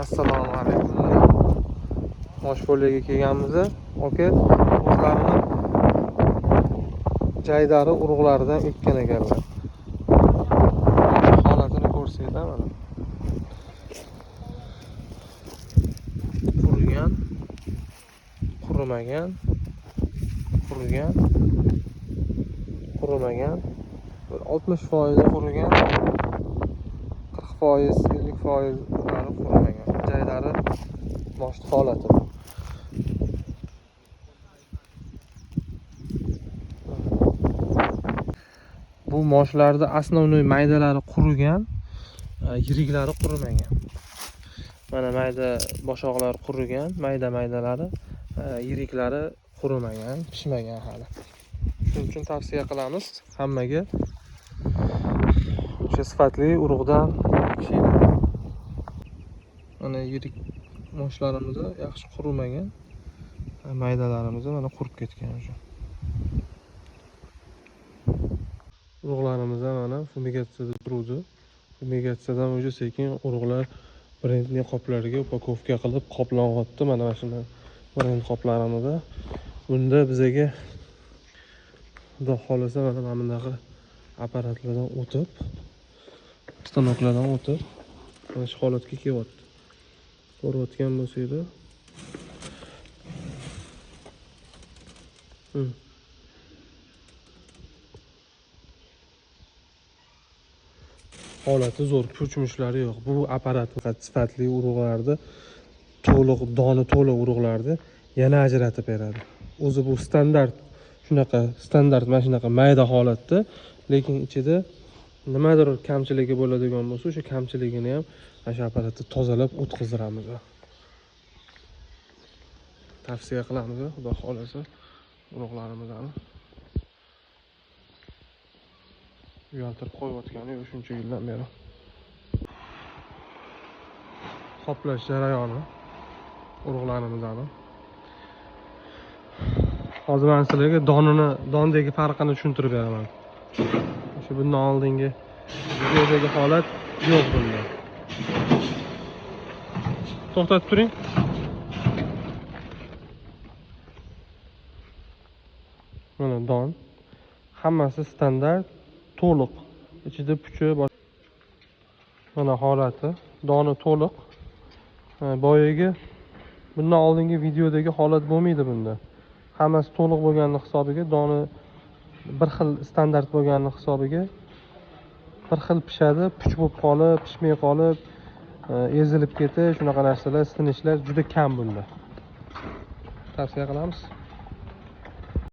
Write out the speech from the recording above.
Assalomu alaykum. Moshpoliyaga kelganmiz. Aka o'zlarini jaydari urug'laridan ekkan ekanlar. Holatini ko'rsanglar mana. Qurigan, qurimagan, qurigan, qurimagan. Bir 60% qurigan, 40%, 50% qurimagan. Jaydari moshni holati. Bu moshlarda основной maydalari qurigan, yiriklari qurimagan. Mana mayda boshoqlar qurigan, mayda-maydalari, yiriklari qurimagan, pishmagan hali. Shuning uchun tavsiya qilamiz hammaga o'sha sifatli urug'dan ekishinglar. Mana yirik moshlarimiz yaxshi qurimagan, maydalarimiz mana qurib ketgan o'sha. Urug'larimiz ham mana fumigatsiyada turuvdi. Fumigatsiyadan o'sha sekin urug'lar brendli qoplarga upakovka qilib qoplanyapti. Mana shuni brend qoplarimizda. Bunda bizaga Xudo xolasa mana bunaqa apparatlardan o'tib, stanoklardan o'tib mana shu holatga kelyapti. Ko'rayotgan bo'lsanglar. Holati zo'r, puchmushlari yo'q. Bu apparat faqat sifatli urug'larni, to'liq doni to'liq urug'larni yana ajratib beradi. O'zi bu standart shunaqa standart mana shunaqa mayda holatda, lekin ichida nimadir kamchiligi bo'ladigan bo'lsa, o'sha kamchiligini ham mana shu apparatda tozalab o'tkazdiramiz. Tavsiya qilamiz, Xudo xolasa urug'larimizni uyaltirib qo'yayotgani yo'q shuncha yildan beri. Qoplash jarayoni urug'larimizni. Hozir men sizlarga dondagi farqini tushuntirib beraman. O'sha bundan oldingi videodagi holat yo'q bunda. To'xtatib turing. Mana don. Hammasi standart, to'liq. Ichida puchi bor. Mana holati, doni to'liq. Boyagi bundan oldingi videodagi holat bo'lmaydi bunda. Hammasi to'liq bo'lganini hisobiga, doni bir xil standart bo'lganini hisobiga bir xil pishadi, puch bo'lib qolib, pishmay qolib, ezilib ketish, shunaqa narsalar, sinishlar juda kam bunda. Tavsiya qilamiz.